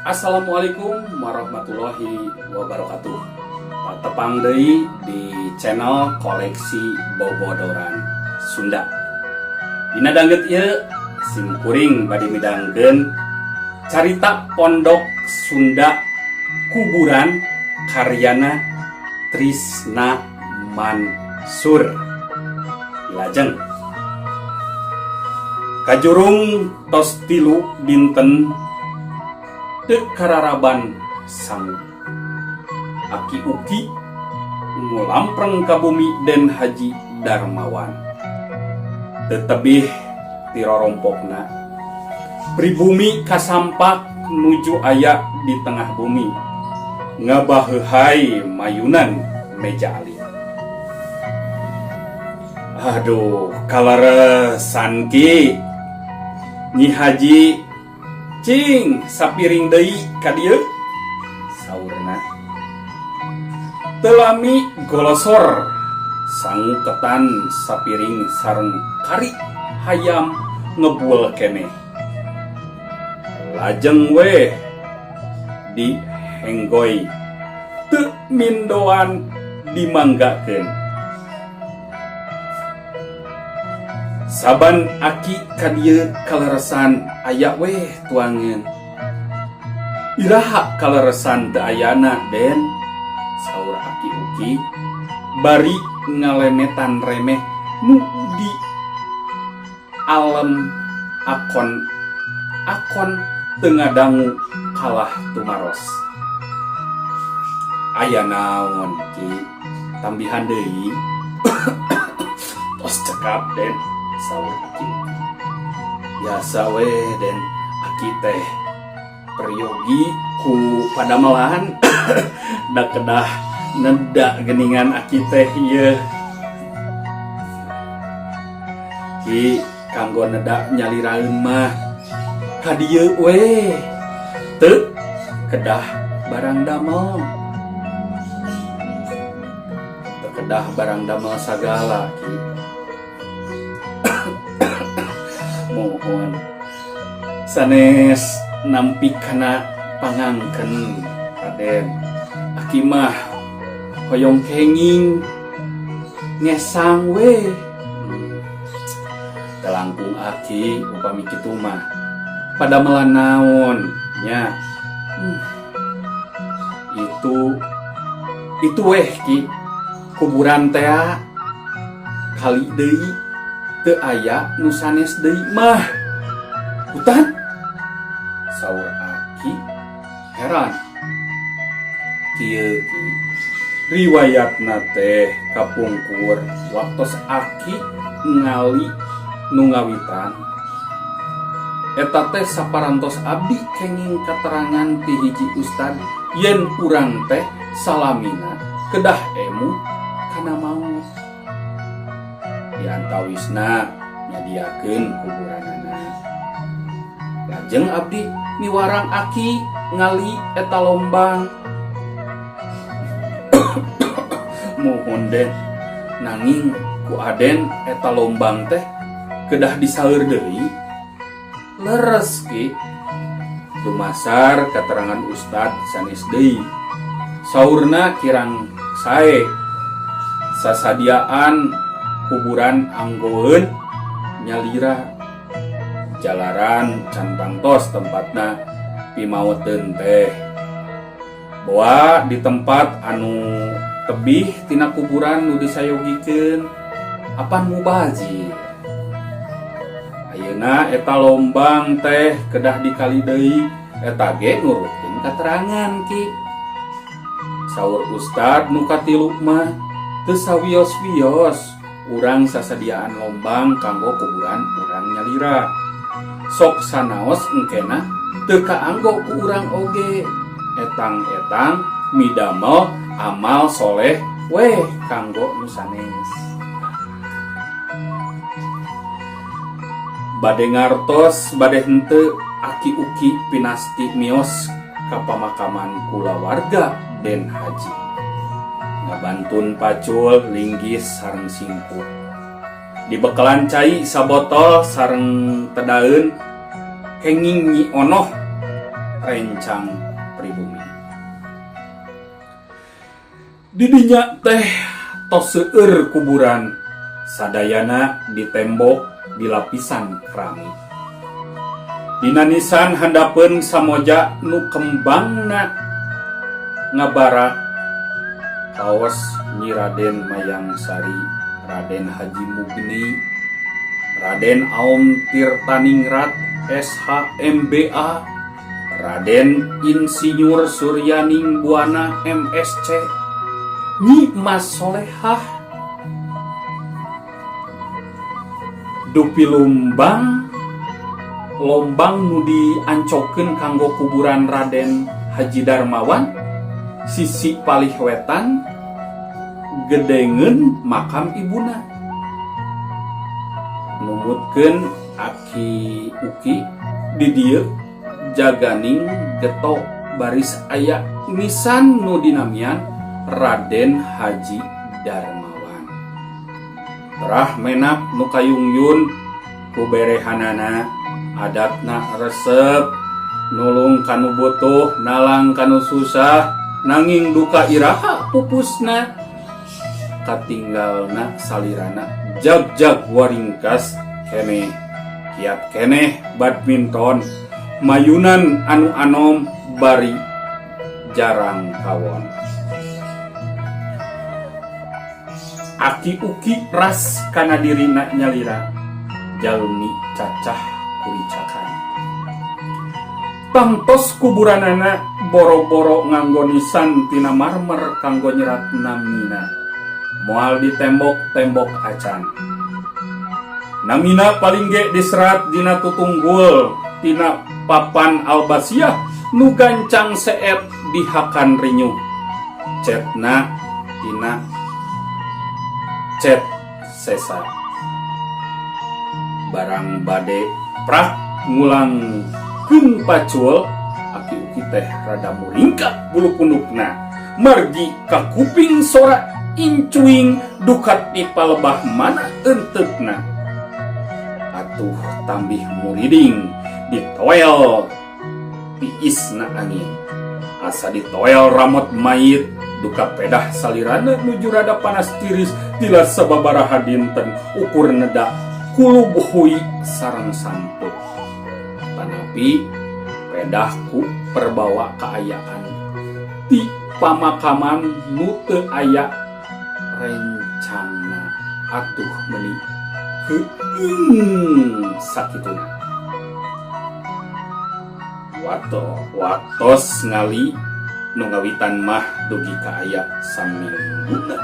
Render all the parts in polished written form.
Assalamualaikum warahmatullahi wabarakatuh. Patepang deui di channel koleksi Bobodoran Sunda. Dina danget ieu sim kuring bade midangkeun carita Pondok Sunda Kuburan karyana Trisna Mansur. Dilajeng. Kajurung tos 3 dinten teu kararaban sangu. Aki Uki ngulampreng ka bumi Den Haji Darmawan. Teu tebih ti rorompokna. Pribumi kasampak nuju aya di tengah bumi. Ngabaheuhai mayunan meja alit. Aduh, kaleresan Ki. Nyi Haji cing sapiring deui ka dieu saurna. Teu lami golosor sangu ketan sapiring sareng kari hayam ngebul keneh. Lajeng weh dihenggoi teu mindoan dimanggakeun. Saban aki ka dieu kaleresan aya weh tuangeun. Iraha kaleresan teu ayana Den? Saur Aki Uki bari ngalemetan remeh nu di alem akon akon teu ngadangu kalah tumaros. Aya naon Ki? Tambihan deui? Tos cekap Den, saur Aki Uki. Biasa we Den, Aki teh peryogi ku padamelan da kedah neda geningan Aki teh ieu. Ki kanggo neda nyaliraeun mah ka dieu we teu kedah barang damel. Teu kedah barang damel sagala Ki. Mohon sanes nampi kana pangangken Raden. Aki mah hoyong kenging ngesang we. Teu langkung Aki upami kitu mah padamelan naon nya. Itu weh Ki, kuburan tea kali deui teu aya nu sanes deui mah. Hutan? Saur Aki heran. Kieu Ki, riwayatna teh kapungkur waktos Aki ngali nu ngawitan. Eta teh saparantos abdi kenging katerangan ti hiji ustad yen urang teh salamina kedah emu kana maut. Di antawisna nyadiakeun kuburanana. Lajeng abdi miwarang Aki ngali eta lombang. Muhun Den, nanging ku Aden eta lombang teh kedah disaeur deui. Leres Ki. Dumasar katerangan ustad sanes deui. Saurna kirang sae. Sasadiaan kuburan anggoeun nyalira. Jalaran can tangtos tempatna pimauteun teh. Boa di tempat anu tebih tina kuburan nu disayogikeun apan mubazir. Ayeuna eta lombang teh kedah dikali deui eta ge nurutkeun katerangan Ki. Saur ustad nu katilu mah teu sawios-wios urang sasadiaan lombang kanggo kuburan urang nyalira. Sok sanaos engkena teu kaanggo ku urang oge. Etang-etang midamel amal soleh weh kanggo nu sanes. Bade ngartos bade henteu Aki Uki pinasti mios ka pamakaman kulawarga Den Haji. Ngabantun pacul linggis sareng singkut. Dibekelan cai sabotol sareng tedaeun kenging Nyi Onoh. Rencang pribumi. Di dinya teh tos seueur kuburan sadayana di tembok di lapisan keramik. Dina nisan handapeun samoja nu kembangna ngabarak kaos Nyi Raden Mayang Sari, Raden Haji Mugni, Raden Aom Tirtaningrat SHMBA, Raden Insinyur Suryaning Buana MSC, Nyi Mas Solehah. Dupi lumbang lombang nu diancokeun kanggo kuburan Raden Haji Darmawan sisi palih wetan gedengeun makam ibuna numutkeun Aki Uki di dieu jaganing geto baris aya nisan nu dinamian Raden Haji Darmawan. Terah menak nu kayungyun ku berehanana adatna resep nulung kanu butuh nalang kanu susah nanging duka iraha pupusna katinggalna salirana jag-jag waringkas keneh kiat keneh badminton mayunan anu anom bari jarang kawon. Aki uki ras kana dirina nyalira jalmi cacah kuricakan. Tangtos kuburanana boro-boro nganggo nisan tina marmer kanggo nyerat namina. Moal di tembok-tembok acan. Namina paling ge diserat dina tutunggul tina papan albasiah nu gancang seet dihakan rinyuh. Cetna tina cet sesa. Barang bade prak ngulangkeun pacul aki uki teh rada muringkak bulu pundukna margi kakuping sora incuing dukat di palebah mana enteukna. Atuh tambih muriding ditoel tiisna angin. Asa ditoel ramot mayit duka pedah salirana nuju rada panas tiris tilas sababaraha dinten ukur neda kulub hui sareng sampe. Tanapi pedah ku perbawa kaayaan ti pamakaman nu teu aya rencangna atuh meuni heueung sakituna. Wato watos ngali nu ngawitan mah dugi ka aya samingguna.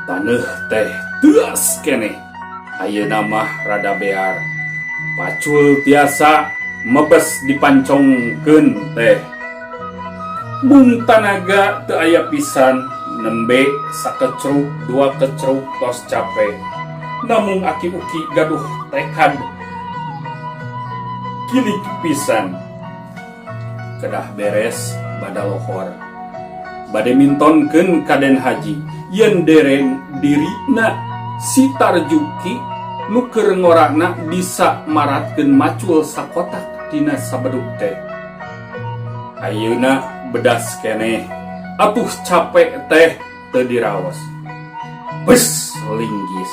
Taneuh teh teuas keneh ayeuna mah rada bear. Pacul tiasa mebes dipancongkeun teh. Mung tanaga teu aya pisan nembe sakecruk dua kecruk tos cape. Namung aki uki gaduh tekad kilik pisan. Kedah beres bada lohor. Bade mintonkeun ka Den Haji yen dereng dirina si Tarjuki nu keur ngorana bisa maratkeun macul sakotak dina sabedug teh. Ayeuna bedas keneh atuh capek teh teu diraos. Bes linggis.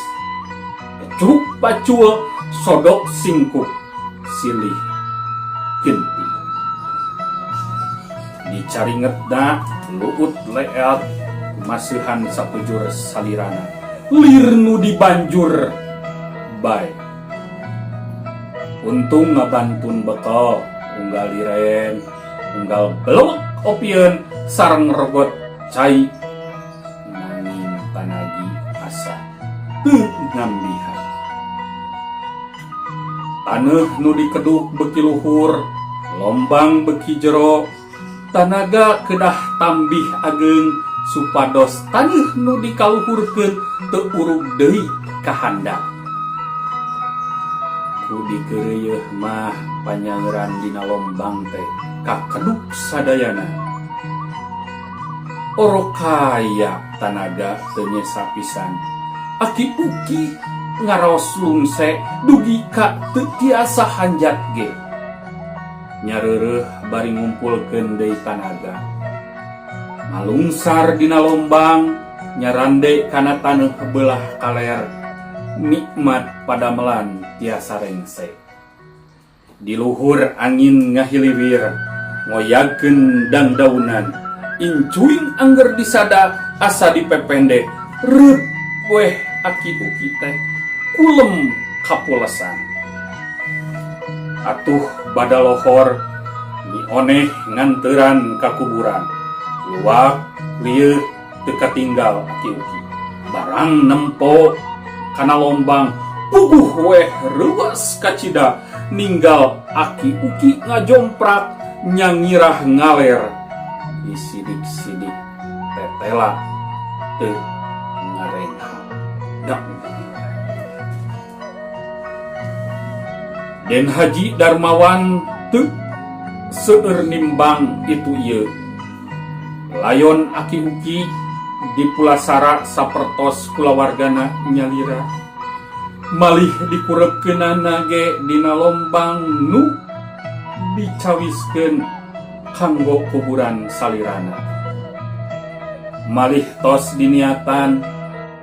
Ecruk pacul sodok singkup silih genti. Dicaringetna luut leat masihan sakujur salirana. Lir nu dibanjur bae. Untung ngabantun bekal unggal liren, unggal belewek opieun sareng regot cai nanging tanagi asa teu ngambihan. Taneuh nu dikeduk beuki luhur, lombang beuki jero, tanaga kedah tambih ageng supados taneuh nu dikaluhurkeun teu urug deui ka handap. Ku dikeureuyeun mah panyangeuran dina lombang teh kakeduk sadayana. Orokaya tanaga teu nyesa pisan. Aki uki ngaraos lungse dugi ka teu tiasa hanjat ge. Nyareureuh bari ngumpulkeun deui tanaga. Ngalungsar dina lombang, nyarande kana taneuh beulah kaler, nikmat padamelan tiasa rengse. Di luhur angin ngahiliwir, ngoyagkeun dangdaunan, incuing angger disada asa dipepende, reut weh aki uki teh kulem kapulesan. Atuh badalohor Nyi Oneh nganteran ka kuburan, luak lieuh teu katinggal aki uki. Barang nempo kana lombang, puguh weh reuwas kacida ninggal aki uki ngajomprak nyangirah ngaler disidik-sidik tetela teu ngarenghap. Naudzubillah. Den Haji Darmawan teu seueur nimbang itu ieu. Layon aki uki dipulasara sapertos kulawargana nyalira. Malih dikureupkeunana ge dina lombang nu dicawiskeun kanggo kuburan salirana. Malih tos diniatan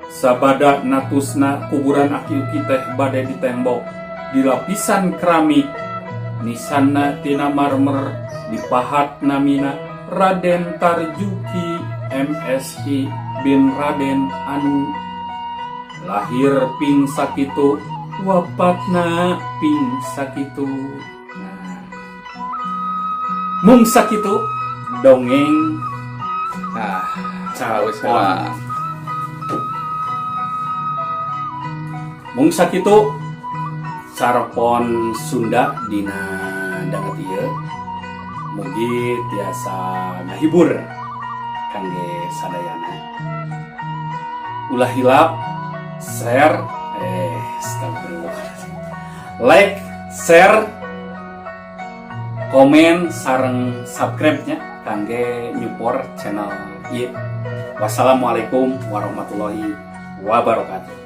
sabada natusna kuburan aki uki teh bade ditembok dilapisan keramik nisanna tina marmer dipahat namina Raden Tarjuki MSI bin Raden Anu lahir ping sakitu wafatna ping sakitu. Nah, mung sakitu dongeng. Ah, Carpon. Caos heula. Mung sakitu carpon Sunda dina danget ieu. Mugi tiasa ngahibur kangge sadayana. Ulah hilap share, astagfirullah. Like, share, komen sareng subscribe-nya kangge nyupport channel ieu. Wassalamualaikum warahmatullahi wabarakatuh.